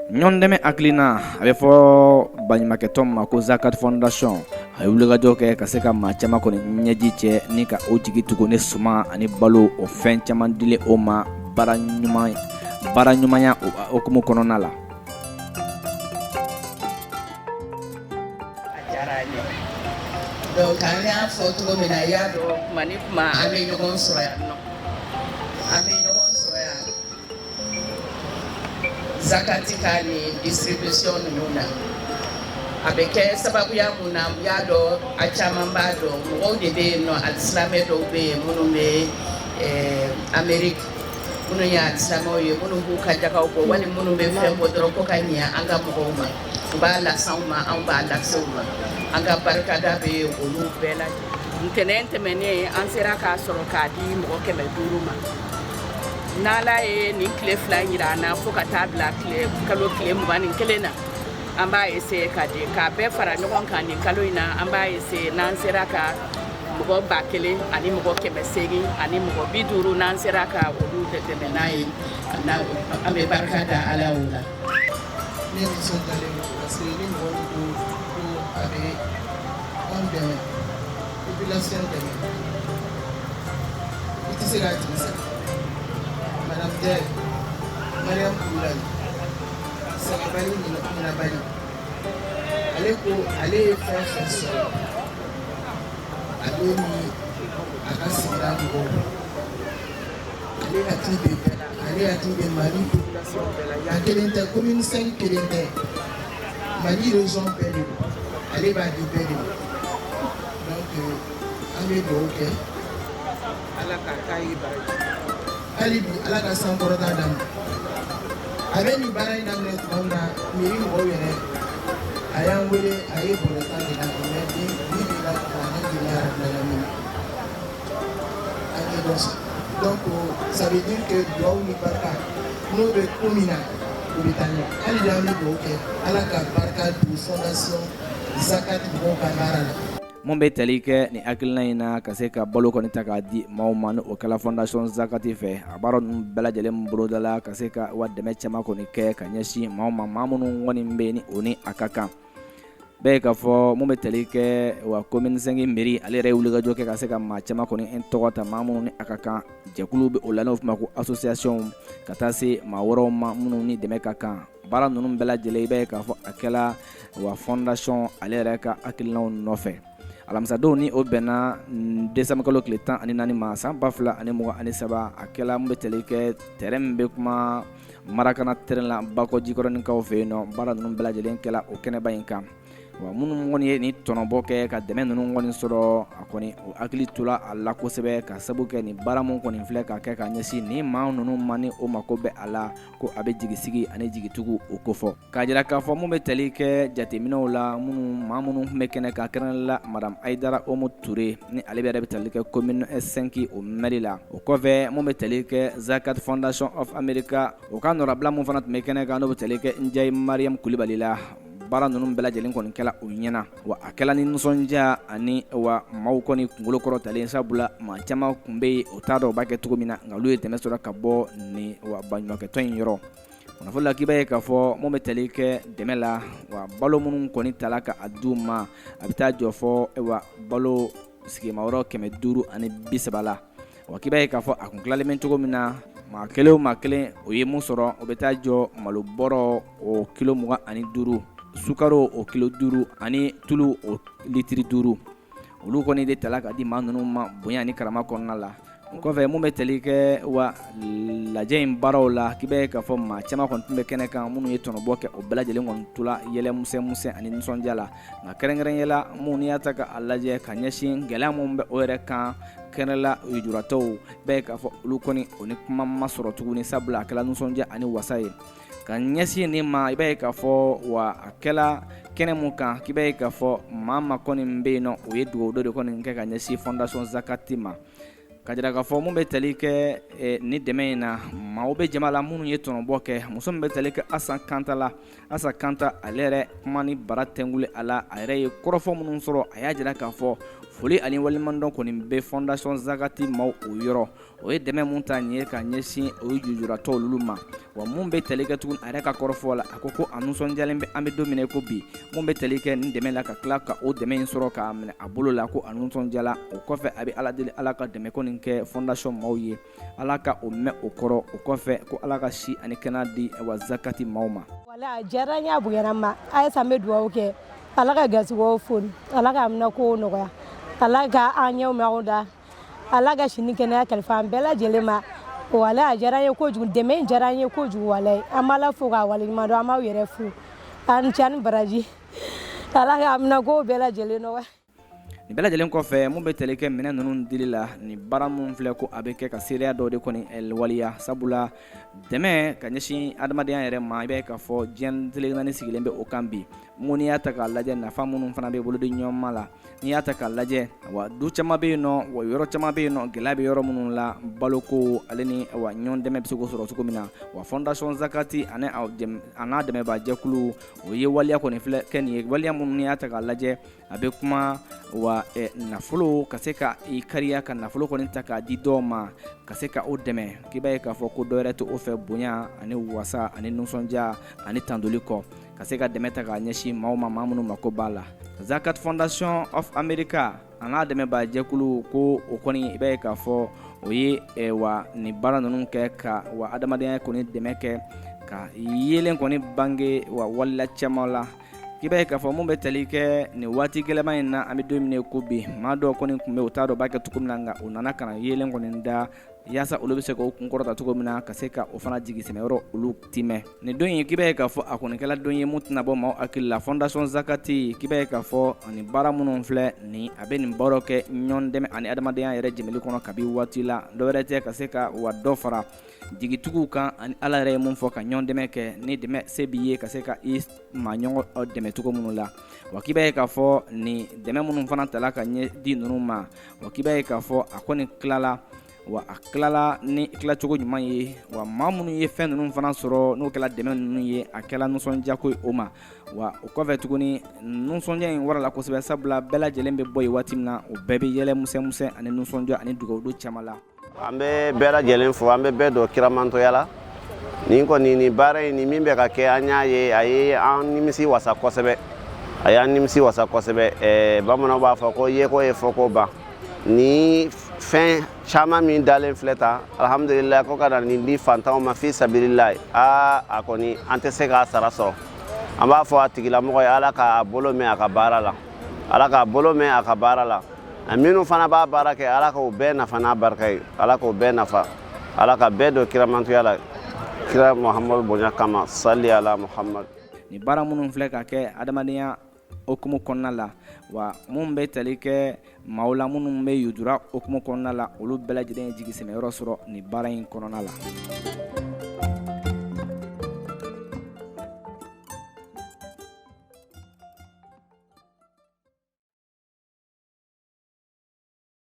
Ɲɔgɔn dɛmɛ hakilina a bɛ fɔ baɲumankɛtɔn ma ko Zakat Fondation a ye wulikajɔ kɛ ka se ka maa caman kɔni ɲɛji cɛ ni ka o jigi tugu ni suman ani balo o fɛn caman dilen o ma baara ɲumanya hukumu kɔnɔna la. A diyara an ye donc an y'a fɔ cogo min na i y'a dɔn tuma ni tuma an bɛ ɲɔgɔn sɔrɔ yan nɔ an bɛ ɲɔgɔn sɔrɔ yan zakati ka ni distribution ninnu na a bɛ kɛ sababuya mun na n y'a dɔn a caman b'a dɔn mɔgɔw de bɛ yen nɔ alisilamɛ dɔw bɛ yen minnu bɛ Ameriki minnu ye alisilamɛw ye minnu b'u ka jakaw bɔ wali minnu bɛ fɛn bɔ dɔrɔn ko ka ɲɛ an ka mɔgɔw ma u b'a lase anw ma anw b'a lase u ma an ka barikada bɛ olu bɛɛ la ntɛnɛn tɛmɛnen an sera k'a sɔrɔ k'a di mɔgɔ 500 ma n'ala ye nin tile 2 yira an na fo ka taa bila tile kalo tile 21 na an b'a essayer ka di k'a bɛɛ fara ɲɔgɔn kan nin kalo in na an b'a essayer n'an sera ka mɔgɔ 1000 ani mɔgɔ 800 ani mɔgɔ 50 n'an sera ka olu dɛmɛ n'a ye an bɛ barika da ala o la. Ne nisɔndiyalen don parce que ni mɔgɔ min ko ko a bɛ anw dɛmɛ population dɛmɛ i tɛ se k'a tigi sara madame Ndiaye Mariam Kulubali sɛgɛnbali ɲinabali ale ko ale ye fɛn fɛn sɔrɔ ale ni a ka sigida mɔgɔw ale hakili bɛ bɛɛ la ale hakili bɛ Mali population bɛɛ la yan kelen tɛ commune 5 kelen tɛ Mali région bɛɛ de don ale b'a di bɛɛ de ma donc an bɛ dugawu kɛ ala k'a k'a ye baraji hali bi ala ka sankɔrɔta d'a ma a bɛ nin baara in daminɛ tuma min na mairie mɔgɔw yɛrɛ a y'an wele a ye bɔrɛ 10 de d'an ma mais bi bi bi la alhamdulilayi rabbil alamin an ye dɔ sɔrɔ donc ça veut dire que dugawu ni barika n'o bɛ ko min na o bɛ taa ɲɛ hali bi an bɛ dugawu kɛ ala ka barika don fondation Zakat mɔgɔw ka baara la. Mun bɛ tali kɛ nin hakilina in na ka se ka balo kɔni ta k'a di maaw ma ni o kɛla fondation Zakati fɛ a baara ninnu bɛɛ lajɛlen bolodala ka se ka wa dɛmɛ caman kɔni kɛ ka ɲɛsin maaw ma maa minnu kɔni bɛ yen ni o ni a ka kan bɛɛ ye k'a fɔ mun bɛ tali kɛ wa commune 5 mairie ale yɛrɛ ye wulikajɔ kɛ ka se ka maa caman kɔni tɔgɔ ta maa minnu ni a ka kan jɛkulu bɛ o la n'o fɔ ma ko association ka taa se maa wɛrɛw ma minnu ni dɛmɛ ka kan baara ninnu bɛɛ lajɛlen i b'a ye k'a fɔ a kɛla wa fondation ale yɛrɛ ka hakilinaw nɔfɛ alamisadon ni o bɛnna décembre kalo tile 14 ma san 2023 a kɛla mun bɛ tali kɛ terrain min bɛ kuma Marakana terrain la Bakɔ Jikɔrɔnikaw fɛ yen nɔ baara ninnu bɛɛ lajɛlen kɛla o kɛnɛba in kan wa minnu kɔni ye ni tɔnɔbɔ kɛ ka dɛmɛ ninnu kɔni sɔrɔ a kɔni o hakili tola a la kosɛbɛ ka sabu kɛ nin baara min kɔni filɛ ka kɛ ka ɲɛsin nin maa ninnu ma ni o mako bɛ a la ko a bɛ jigisigi ani jigitugu o kofɔ k'a jira k'a fɔ mun bɛ tali kɛ jateminɛw la minnu maa minnu tun bɛ kɛnɛ kan kɛrɛnkɛrɛn la madame Ayidara Omu Ture ni ale yɛrɛ bɛ tali kɛ commune 5 o mairie la o kɔfɛ mun bɛ tali kɛ Zakat Fondation of America o ka nɔrabila mun fana tun bɛ kɛnɛ kan n'o bɛ tali kɛ Njayi Mariam Kulibali la baara ninnu bɛɛ lajɛlen kɔni kɛla u ɲɛna wa a kɛla ni nisɔndiya ani wa maaw kɔni kunkolo kɔrɔtalen sabula maa caman tun bɛ yen o t'a dɔn u b'a kɛ cogo min na nka olu ye dɛmɛ sɔrɔ ka bɔ nin wa baɲumankɛtɔn in yɔrɔ kunnafoni la k'i b'a ye k'a fɔ mun bɛ tali kɛ dɛmɛ la wa balo minnu kɔni tala ka a d'u ma a bɛ taa jɔ fɔ wa balo sigimayɔrɔ 530 la wa k'i b'a ye k'a fɔ a kun tilalen bɛ cogo min na maa kelen o maa kelen o ye mun sɔrɔ o bɛ taa jɔ malo bɔrɔ o kilo 25 sukaro o kilo 5 ani tulu o litiri 5 olu kɔni de tala ka di maa ninnu ma bonya ni karama kɔnɔna la o kɔfɛ mun bɛ tali kɛ wa lajɛ in baaraw la k'i b'a ye k'a fɔ maa caman kɔni tun bɛ kɛnɛ kan minnu ye tɔnɔbɔ kɛ o bɛɛ lajɛlen kɔni tola yɛlɛ musɛmusɛ ani nisɔndiya la nka kɛrɛnkɛrɛnya la mun n'i y'a ta k'a lajɛ ka ɲɛsin gɛlɛya mun bɛ o yɛrɛ kan kɛnɛ la lujuratɔw bɛɛ k'a fɔ olu kɔni o ni kuma ma sɔrɔ tuguni sabula a kɛla nisɔndiya ani wasa ye ka ɲɛsin nin ma i b'a ye k'a fɔ wa a kɛla kɛnɛ mun kan k'i b'a ye k'a fɔ maa ma kɔni bɛ yen nɔ o ye dugawu dɔ de kɔni kɛ ka ɲɛsin fondation Zakati ma ka jira k'a fɔ mun bɛ tali kɛ ni dɛmɛ in na maaw bɛ jama la minnu ye tɔnɔbɔ kɛ muso min bɛ tali kɛ Asan Kanta la Asa Kanta ale yɛrɛ kuma ni bara tɛnguli a la a yɛrɛ ye kɔrɔfɔ minnu sɔrɔ a y'a jira k'a fɔ foli ani waleɲumandɔn kɔni bɛ fondation Zakati maaw o yɔrɔ o ye dɛmɛ mun ta nin ye ka ɲɛsin o ye lujuratɔ olu ma Wa mun bɛ tali kɛ tugun, a yɛrɛ ka kɔrɔfɔ la, a ko ko a nisɔndiyalen bɛ, an bɛ don min na i ko bi, mun bɛ tali kɛ nin dɛmɛ la, ka tila ka o dɛmɛ in sɔrɔ k'a minɛ a bolo la, ko a nisɔndiyala. O kɔfɛ, a bɛ Ala deli, Ala ka dɛmɛ ko nin kɛ fondation maaw ye, Ala ka o mɛn o kɔrɔ. O kɔfɛ, ko Ala ka si ani kɛnɛya di wa zakati maaw ma. Wala a diyara n ye, a bonyana n ma. Ayisa, n bɛ dugawu kɛ, Ala ka garisigɛw foni, Ala ka amina kow nɔgɔya, Ala ka an ɲɛw mɛn da, Ala ka sini kɛnɛya kalifa an bɛɛ lajɛlen ma. Wala a diyara n ye kojugu, dɛmɛ in diyara n ye kojugu. Wala an b'Ala fo k'a waleɲuman dɔn, an b'aw yɛrɛ fo, an ni ce ni baraji, Ala ka amina kow bɛɛ lajɛlen nɔgɔya. Nin bɛɛ lajɛlen kɔfɛ, mun bɛ tali kɛ minɛn ninnu dili la, nin baara minnu filɛ, ko a bɛ kɛ ka seereya dɔw de kɔni waleya, sabula dɛmɛ ka ɲɛsin adamadenya yɛrɛ ma, i b'a ye k'a fɔ diɲɛ seleke naani sigilen bɛ o kan bi. Mun n'i y'a ta k'a lajɛ, nafa minnu fana bɛ bolo di ɲɔgɔn la, n'i y'a ta k'a lajɛ, wa du caman bɛ yen nɔ, wa yɔrɔ caman bɛ yen nɔ, gɛlɛya bɛ yɔrɔ minnu la, baloko ale ni wa ɲɔgɔn dɛmɛ bɛ se k'o sɔrɔ cogo min na. Wa fondation zakati ani a n'a dɛmɛbaajɛkulu, o ye waleya kɔni filɛ kɛ nin ye, waleya minnu n'i y'a ta k'a lajɛ, a bɛ kuma wa nafolo ka se ka i kariya ka nafolo kɔni ta k'a di dɔw ma ka se ka o dɛmɛ, k'i b'a ye k'a fɔ ko dɔwɛrɛ tɛ o fɛ bonya ani wasa ani nisɔndiya ani tandoli kɔ, ka se ka dɛmɛ ta k'a ɲɛsin maaw ma, maa minnu mako b'a la. Zakat Fondation of America a n'a dɛmɛbaajɛkulu, ko o kɔni, i b'a ye k'a fɔ o ye wa nin baara ninnu kɛ ka wa adamadenya kɔni dɛmɛ kɛ ka yeelen kɔni bange wa waleya caman la. K'i b'a ye k'a fɔ mun bɛ tali kɛ nin waati gɛlɛman in na, an bɛ don min ko bi, maa dɔw kɔni tun bɛ, u t'a dɔn b'a kɛ cogo min na, nka u nana ka na yeelen kɔni da yaasa olu bɛ se k'o kunkɔrɔta cogo min na, ka se ka o fana jigi sɛmɛyɔrɔ olu timɛ. Nin don in, k'i b'a ye k'a fɔ a kɔni kɛla don ye mun tɛna bɔ maaw hakili la. Fondation zakati, k'i b'a ye k'a fɔ nin baara minnu filɛ nin, a bɛ nin baaraw kɛ ɲɔgɔn dɛmɛ ani adamadenya yɛrɛ jɛmɛli kɔnɔ kabi waati la, dɔwɛrɛ tɛ ka se ka wa dɔ fara jigitigiw kan ani Ala yɛrɛ ye mun fɔ, ka ɲɔgɔn dɛmɛ kɛ ni dɛmɛ se b'i ye, ka se ka i maa ɲɔgɔn dɛmɛ cogo minnu la. Wa k'i b'a ye k'a fɔ nin dɛmɛ minnu fana tala ka ɲɛ di ninnu ma, wa k'i b'a ye k'a fɔ a kɔni tilala, wa a tilala ni tilacogo ɲuman ye. Wa maa minnu ye fɛn ninnu fana sɔrɔ, n'o kɛra dɛmɛ ninnu ye, a kɛla nisɔndiyako ye o ma. Wa o kɔfɛ tuguni, nisɔndiya in warala kosɛbɛ, sabula bɛɛ lajɛlen bɛ bɔ yen waati min na, o bɛɛ bɛ yɛlɛ musɛmusɛ ani nisɔndiya ani dugawudon caman la. An bɛ bɛɛ lajɛlen fo, an bɛ bɛɛ don kiramantɔya la. Nin kɔni, nin baara in, ni min bɛ ka kɛ, an y'a ye, a ye an nimisi wasa kosɛbɛ, a y'an nimisi wasa kosɛbɛ. Bamananw b'a fɔ ko yeko ye fɔko ban. Ni fɛn caman min dalen filɛ tan, alhamdulilayi, ko ka na nin di fantanw ma fi sabililayi, aa, a kɔni, an tɛ se k'a sara sɔrɔ. An b'a fɔ a tigilamɔgɔ ye, Ala k'a bolo mɛn a ka baara la, Ala k'a bolo mɛn a ka baara la. Minnu fana b'a baara kɛ, Ala k'o bɛɛ nafa n'a barika ye, Ala k'o bɛɛ nafa, Ala ka bɛɛ don kiramantoya la, kira Muhamadu bonya kama, sali ala Muhamadu. Nin baara minnu filɛ ka kɛ adamadenya hukumu kɔnɔna la, wa mun bɛ tali kɛ maaw la minnu bɛ yujura hukumu kɔnɔna la, olu bɛɛ lajɛlen ye jigi sɛmɛyɔrɔ sɔrɔ nin baara in kɔnɔna la.